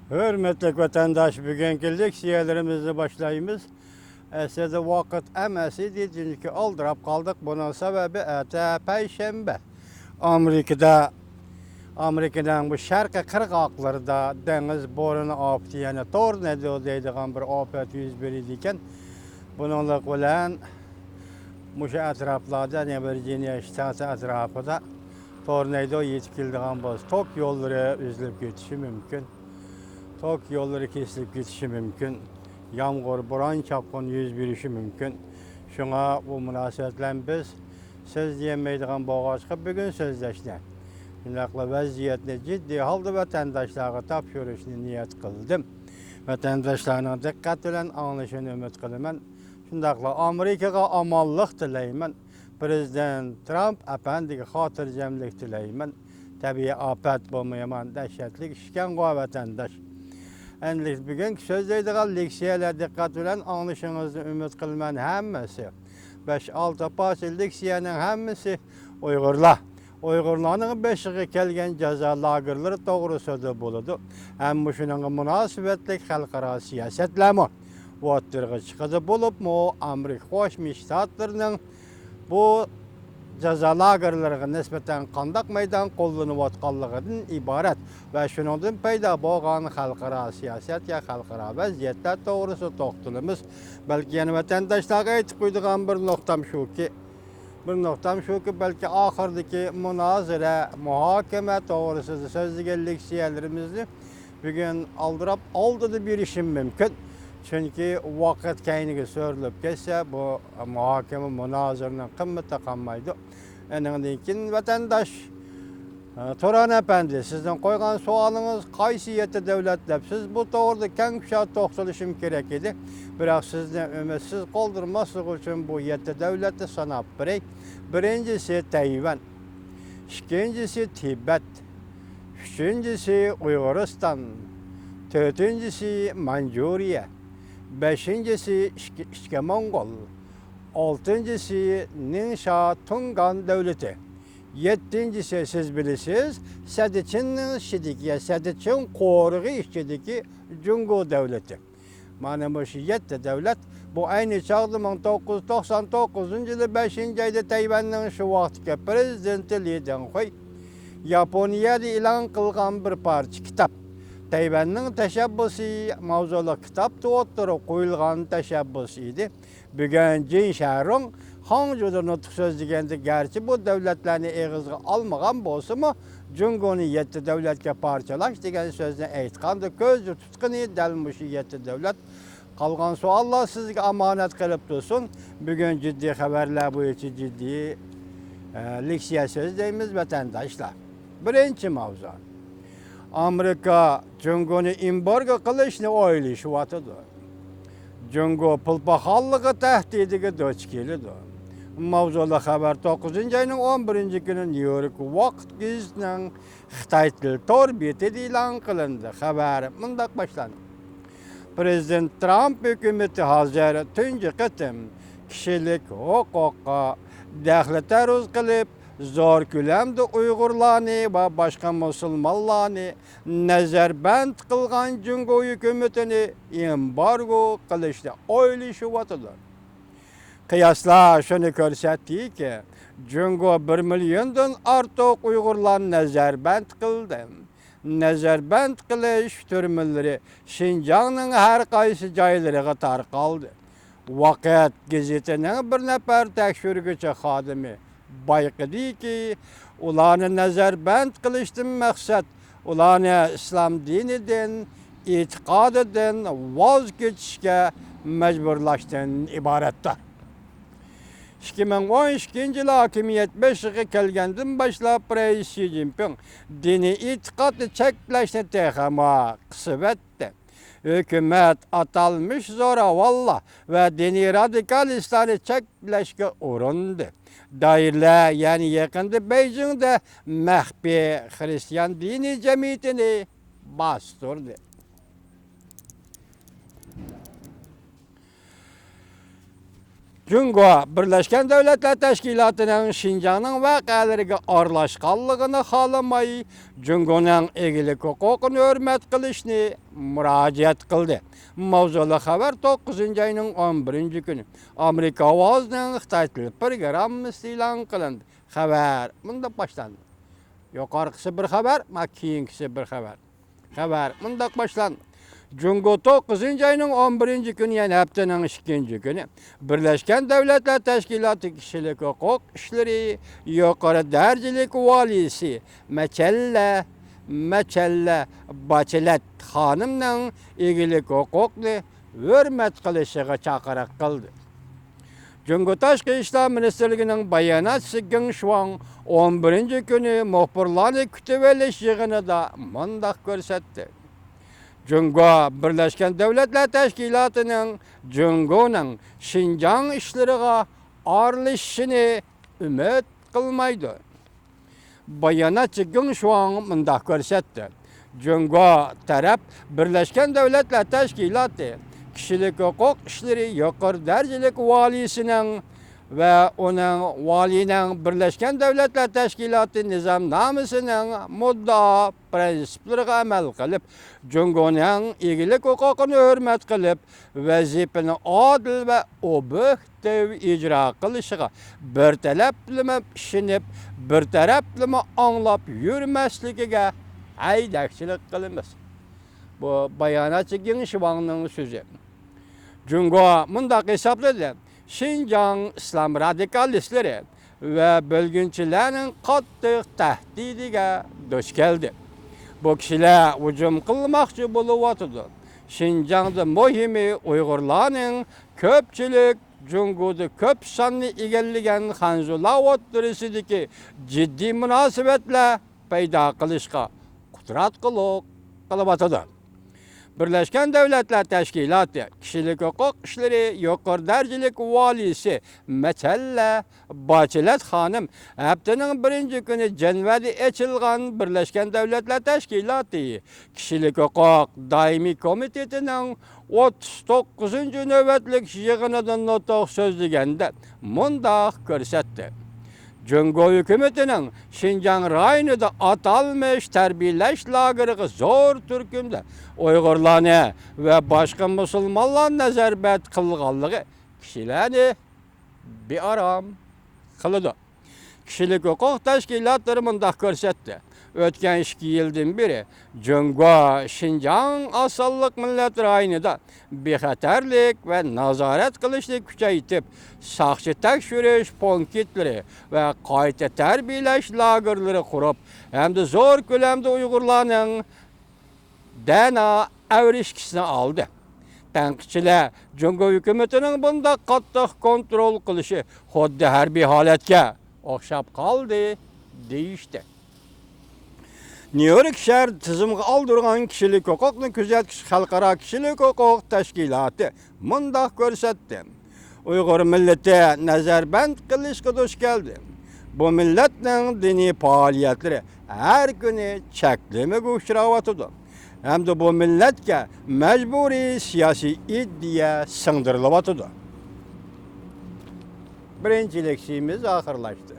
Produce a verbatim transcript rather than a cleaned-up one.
ھۆرمەتلىك ۋەتەنداش، بۈگۈنكى لېكسىيەلىرىمىزنى باشلايمىز. ئەسلىدە ۋاقىت ئەمەس ئىدى، چۈنكى ئالدىراپ قالدۇق. بۇنىڭ سەۋەبى ئەتە پەيشەنبە. ئامېرىكىدا، ئامېرىكىنىڭ بۇ شەرقىي قىرغاقلىرىدا دېڭىز بورىنى ئاپىتى، يەنى تورنېدو دەيدىغان بىر ئاپەت يۈز بېرىدىكەن. بۇنىڭلىق بىلەن مۇشۇ ئەتراپلاردا، يەنى ۋىرجىنىيە شتاتى ئەتراپىدا تورنېدو يېتىپ كېلىدىغان بولسا، توك يوللىرى ئۈزۈلۈپ كېتىشى مۇمكىن. توك يوللىرى كېسىلىپ كېتىشى مۇمكىن. يامغۇر، بوران، چاپقۇن يۈز بېرىشى مۇمكىن. شۇڭا بۇ مۇناسىۋەت بىلەن بىز سۆز دېيەلمەيدىغان بولغاچقا، بۈگۈن سۆزلەشنى، شۇنداقلا ۋەزىيەتنى جىددىي ھالدا ۋەتەنداشلارغا تاپشۇرۇشنى نىيەت قىلدىم. ۋەتەنداشلارنىڭ دىققەت بىلەن ئاڭلىشىنى ئۈمىد قىلىمەن. شۇنداقلا ئامېرىكىغا ئامانلىق تىلەيمەن. پىرېزىدېنت ترامپ ئەپەندىگە خاتىرجەملىك تىلەيمەن. تەبىئىي ئاپەت بولما يامان دەھشەتلىك ئىشكەنغۇ، ۋەتەنداش. ئەمدى بۈگۈنكى سۆزلەيدىغان لېكسىيەلەر دىققەت بىلەن ئاڭلىشىڭىزنى ئۈمىد قىلىمەن ھەممىسى. بەش-ئالتە پارچە لېكسىيەنىڭ ھەممىسى ئۇيغۇرلار، ئۇيغۇرلارنىڭ بېشىغا كەلگەن جازا لاگېرلىرى توغرىسىدا بولىدۇ. ھەم مۇشۇنىڭغا مۇناسىۋەتلىك خەلقئارا سىياسەتلەرمۇ ئوتتۇرىغا چىقىدۇ. بولۇپمۇ ئامېرىكا قوشما شتاتلىرىنىڭ بۇ جازا لاگېرلىرىغا نىسبەتەن قانداق مەيدان قوللىنىۋاتقانلىقىدىن ئىبارەت ۋە شۇنىڭدىن پەيدا بولغان خەلقئارا سىياسەت يا خەلقئارا ۋەزىيەتلەر توغرىسىدا توختىلىمىز. بەلكى يەنە ۋەتەنداشلارغا ئېيتىپ قويىدىغان بىر نۇقتام شۇكى، بىر نۇقتام شۇكى، بەلكى ئاخىرىدىكى مۇنازىرە، مۇھاكىمە توغرىسىدا سۆزلىگەن لېكسىيەلىرىمىزنى بۈگۈن ئالدىراپ ئالدىدا بېرىشىم مۇمكىن. چۈنكى ۋاقىت كەينىگە سۆرىلىپ كەتسە، بۇ مۇھاكىمە، مۇنازىرىنىڭ قىممىتى قالمايدۇ. ئېنىڭدىن كېيىن ۋەتەنداش، ئە، تۇران ئەپەندى، سىزنىڭ قويغان سوئالىڭىز، قايسى يەتتە دۆلەت دەپ، سىز بۇ توغرىدا كەڭ كۇشادە توختىلىشىم كېرەك ئىدى. بىراق سىزنى ئۈمىدسىز قالدۇرماسلىق ئۈچۈن بۇ يەتتە دۆلەتنى ساناپ بېرەي. بىرىنچىسى تەيۋەن، ئىككىنچىسى تىبەت، ئۈچىنچىسى ئۇيغۇرىستان، تۆتىنچىسى مانجۇرىيە، بەشىنچىسى ئىچكى، ئىچكى موڭغۇل، ئالتىنچىسى نىڭشا تۇڭگان دۆلىتى، يەتتىنچىسى، سىز بىلىسىز، سەددىچىننىڭ ئىچىدىكى، يا سەددىچىن قورۇقى ئىچىدىكى جۇڭگو دۆلىتى. مانا مۇشۇ يەتتە دۆلەت، بۇ ئەينى چاغدا مىڭ توققۇز يۈز توقسان توققۇزىنچى يىلى بەشىنچى ئايدا تەيۋەننىڭ شۇ ۋاقىتتىكى پىرېزىدېنتى لى دېڭخۇي ياپونىيەدە ئېلان قىلغان بىر پارچە كىتاب، تەيۋەننىڭ تەشەببۇسى ماۋزۇلۇق كىتابتا ئوتتۇرىغا قويۇلغان تەشەببۇس ئىدى. بۈگۈن جىن شەرۇڭ خاڭجۇدا نۇتۇق سۆزلىگەندە، گەرچە بۇ دۆلەتلەرنى ئېغىزغا ئالمىغان بولسىمۇ، جۇڭگونى يەتتە دۆلەتكە پارچىلاش دېگەن سۆزنى ئېيتقاندا، كۆزدە تۇتقىنى دەل مۇشۇ يەتتە دۆلەت. قالغان سوئاللار سىزگە ئامانەت قېلىپ تۇرسۇن. بۈگۈن جىددىي خەۋەرلەر بويىچە جىددىي، ئە، لېكسىيە سۆزلەيمىز، ۋەتەنداشلار. بىرىنچى ماۋزۇ. ئامېرىكا جۇڭگونى ئېمبارگو قىلىشنى ئويلىشىۋاتىدۇ. جۇڭگو پۇل پاخاللىقى تەھدىتىگە دۇچ كېلىدۇ. ماۋزۇلۇق خەۋەر توققۇزىنچى ئاينىڭ ئون بىرىنچى كۈنى نيۇ يورك ۋاقىت گېزىتىنىڭ خىتاي تىل تور بېتىدە ئېلان قىلىندى. خەۋەر مۇنداق باشلاندى. پىرېزىدېنت ترامپ ھۆكۈمىتى ھازىر تۇنجى قېتىم كىشىلىك ھوقۇققا دەخلى تەرۇز قىلىپ، زور كۆلەمدە ئۇيغۇرلارنى ۋە باشقا مۇسۇلمانلارنى نەزەربەند قىلغان جۇڭگو ھۆكۈمىتىنى ئېمبارگو قىلىشنى ئويلىشىۋاتىدۇ. قىياسلار شۇنى كۆرسەتتىكى، جۇڭگو بىر مىليوندىن ئارتۇق ئۇيغۇرلارنى نەزەربەند قىلدى. نەزەربەند قىلىش تۈرمىلىرى شىنجاڭنىڭ ھەر قايسى جايلىرىغا تارقالدى. ۋاقىت گېزىتىنىڭ بىر نەپەر تەكشۈرگۈچى خادىمى بايقىدىكى، ئۇلارنى نەزەربەند قىلىشتىن مەقسەت ئۇلارنى ئىسلام دىنىدىن، ئېتىقادىدىن ۋاز كېچىشكە مەجبۇرلاشتىن ئىبارەتتۇر. ئىككى مىڭ ئون ئىككىنچى يىلى ھاكىمىيەت بېشىغا كەلگەندىن باشلاپ، رەئىس شى جىنپىڭ دىنىي ئېتىقادنى چەكلەشنى تېخىمۇ قىسىۋەتتى. ھۆكۈمەت ئاتالمىش زوراۋانلار ۋە دىنىي رادىكالىستلارنى چەكلەشكە ئۇرۇندى. دائىرىلەر يەنە يېقىندا بېيجىڭدە مەخپىي خىرىستىيان دىنىي جەمئىيىتىنى باستۇردى. جۇڭگو بىرلەشكەن دۆلەتلەر تەشكىلاتىنىڭ شىنجاڭنىڭ ۋەقەلىرىگە ئارىلاشقانلىقىنى خالىماي، جۇڭگونىڭ ئىگىلىك ھوقۇقىنى ھۆرمەت قىلىشنى مۇراجىئەت قىلدى. ماۋزۇلۇق خەۋەر توققۇزىنچى ئاينىڭ ئون بىرىنچى كۈنى ئامېرىكا ئاۋازىنىڭ خىتاي تىل پروگراممىسىدا ئېلان قىلىندى. خەۋەر مۇنداق باشلاندى. يۇقىرىقىسى بىر خەۋەر، ما كېيىنكىسى بىر خەۋەر. خەۋەر مۇنداق باشلاندى. جۇڭگو توققۇزىنچى ئاينىڭ ئون بىرىنچى كۈنى، يەنى ھەپتىنىڭ ئىككىنچى كۈنى، بىرلەشكەن دۆلەتلەر تەشكىلاتى كىشىلىك ھوقۇق ئىشلىرى يۇقىرى دەرىجىلىك ۋالىيسى مەچەللە، مەچەللە باچېلەت خانىمنىڭ ئىگىلىك ھوقۇقنى ھۆرمەت قىلىشىغا چاقىرىق قىلدى. جۇڭگو تاشقى ئىشلار مىنىستىرلىكىنىڭ باياناتچىسى گېڭ شۇاڭ ئون بىرىنچى كۈنى مۇخبىرلارنى كۈتۈۋېلىش يىغىنىدا مۇنداق كۆرسەتتى: جۇڭگو بىرلەشكەن دۆلەتلەر تەشكىلاتىنىڭ جۇڭگونىڭ شىنجاڭ ئىشلىرىغا ئارىلىشىشىنى ئۈمىد قىلمايدۇ. باياناتچى گېڭ شۇاڭ مۇنداق كۆرسەتتى: جۇڭگو تەرەپ بىرلەشكەن دۆلەتلەر تەشكىلاتى كىشىلىك ھوقۇق ئىشلىرى يۇقىرى دەرىجىلىك ۋالىيسىنىڭ ۋە ئۇنىڭ ۋالىينىڭ بىرلەشكەن دۆلەتلەر تەشكىلاتى نىزامنامىسىنىڭ مۇددىئا پىرىنسىپلىرىغا ئەمەل قىلىپ، جۇڭگونىڭ ئىگىلىك ھوقۇقىنى ھۆرمەت قىلىپ، ۋەزىپىنى ئادىل ۋە ئوبيېكتىپ ئىجرا قىلىشىغا بىر تەرەپلىمە ئىشىنىپ، بىر تەرەپلىمە ئاڭلاپ يۈرمەسلىكىگە ھەيدەكچىلىك قىلىمىز. بۇ باياناتچى گېڭ شىۋاڭنىڭ سۆزى. جۇڭگو مۇنداق ھېسابلىدى: شىنجاڭ ئىسلام رادىكالىستلىرى ۋە بۆلگۈنچىلەرنىڭ قاتتىق تەھدىتىگە دۇچ كەلدى. بۇ كىشىلەر ھۇجۇم قىلماقچى بولۇۋاتىدۇ. شىنجاڭدا مۇھىمى ئۇيغۇرلارنىڭ كۆپچىلىك جۇڭگودا كۆپ ساننى ئىگىلىگەن خەنزۇلار ئوتتۇرىسىدىكى جىددىي مۇناسىۋەتلەر پەيدا قىلىشقا قۇتراتقۇلۇق قىلىۋاتىدۇ. بىرلەشكەن دۆلەتلەر تەشكىلاتى كىشىلىك ھوقۇق ئىشلىرى يۇقىرى دەرىجىلىك ۋالىيسى مەچەللە باچېلەت خانىم ھەپتىنىڭ بىرىنچى كۈنى جەنۋەدە ئېچىلغان بىرلەشكەن دۆلەتلەر تەشكىلاتى كىشىلىك ھوقۇق دائىمىي كومىتېتىنىڭ ئوتتۇز توققۇزىنچى نۆۋەتلىك يىغىنىدا نۇتۇق سۆزلىگەندە مۇنداق كۆرسەتتى: جۇڭگو ھۆكۈمىتىنىڭ شىنجاڭ رايونىدا ئاتالمىش تەربىيەلەش لاگېرىغا زور تۈركۈمدە ئۇيغۇرلارنى ۋە باشقا مۇسۇلمانلارنى نەزەربەند قىلغانلىقى كىشىلەرنى بىئارام قىلىدۇ. كىشىلىك ھوقۇق تەشكىلاتلىرى مۇنداق كۆرسەتتى: ئۆتكەن ئىككى يىلدىن بېرى جۇڭگو شىنجاڭ ئاز سانلىق مىللەت رايونىدا بىخەتەرلىك ۋە نازارەت قىلىشنى كۈچەيتىپ، ساقچى تەكشۈرۈش پونكىتلىرى ۋە قايتا تەربىيەلەش لاگېرلىرى قۇرۇپ، ھەمدە زور كۆلەمدە ئۇيغۇرلارنىڭ دەنا ئەۋرىشكىسىنى ئالدى. تەنقىدچىلەر جۇڭگو ھۆكۈمىتىنىڭ بۇنداق قاتتىق كونترول قىلىشى خۇددى ھەربىي ھالەتكە ئوخشاپ قالدى، دېيىشتى. نيۇ يورك شەھىرىدە تىزىمغا ئالدۇرغان كىشىلىك ھوقۇقنى كۆزەتكۈچى خەلقئارا كىشىلىك ھوقۇق تەشكىلاتى مۇنداق كۆرسەتتى: ئۇيغۇر مىللىتى نەزەربەند قىلىشقا دۇچ كەلدى. بۇ مىللەتنىڭ دىنىي پائالىيەتلىرى ھەر كۈنى چەكلىمىگە ئۇچراۋاتىدۇ ھەمدە بۇ مىللەتكە مەجبۇرىي سىياسىي ئىدىيە سىڭدۈرۈلۈۋاتىدۇ. بىرىنچى لېكسىيىمىز ئاخىرلاشتى.